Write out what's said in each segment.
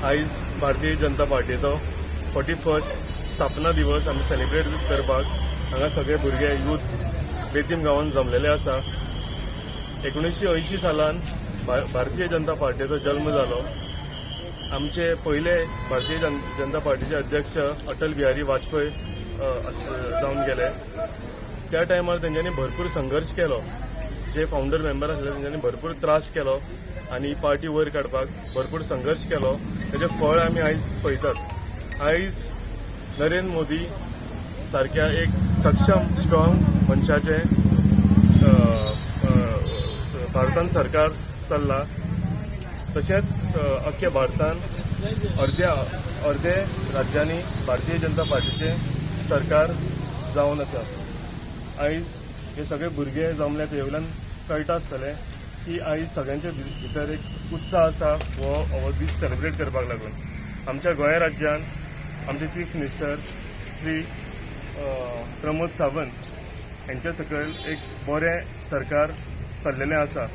आयज भारतीय जनता पार्टीचो 41st स्थापना दिवस आमी सेलिब्रेट करपाक हांगा सगळे भुरगे, यूथ बेतीम गांवांत जमलेले आसा. 1980 सालान भारतीय जनता पार्टीचो जल्म जालो. आमचे पयले भारतीय जनता पार्टीचे अध्यक्ष अटल बिहारी वाजपेयी जावन गेले. त्या टायमार तेंच्यांनी भरपूर संघर्श केलो. जे फावंडर मेंबर आसले, तेंच्यांनी भरपूर त्रास केलो आनी पार्टी वयर काडपाक भरपूर संघर्श केलो. तेजें फळ आमी आयज पळयतात. आयज नरेंद्र मोदी सारक्या एक सक्षम, स्ट्रॉंग मनशाचें अ, अ, भारतान सरकार चल्ला. तशेंच अख्ख्या भारतान अर्द्या अर्दे राज्यांनी भारतीय जनता पार्टीचें सरकार जावन आसा. आयज हे सगळे भुरगे जमले, ते वयल्यान कळटा आसतलें की आयज सगळ्यांच्या भितर एक उत्साह आसा हो हो दीस सेलिब्रेट करपाक लागून. आमच्या गोंय राज्यान आमचे चीफ मिनिस्टर श्री प्रमोद सावंत हेंच्या सकयल एक बरें सरकार चल्लेलें आसा.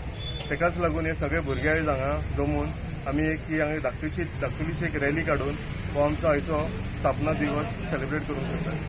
तेकाच लागून हे सगळे भुरगे आयज हांगा जमून आमी एक ही हांगा धाकटुशी धाकटुलीशी एक रॅली काडून हो आमचो आयचो स्थापना दिवस सेलिब्रेट करूंक सोदतात.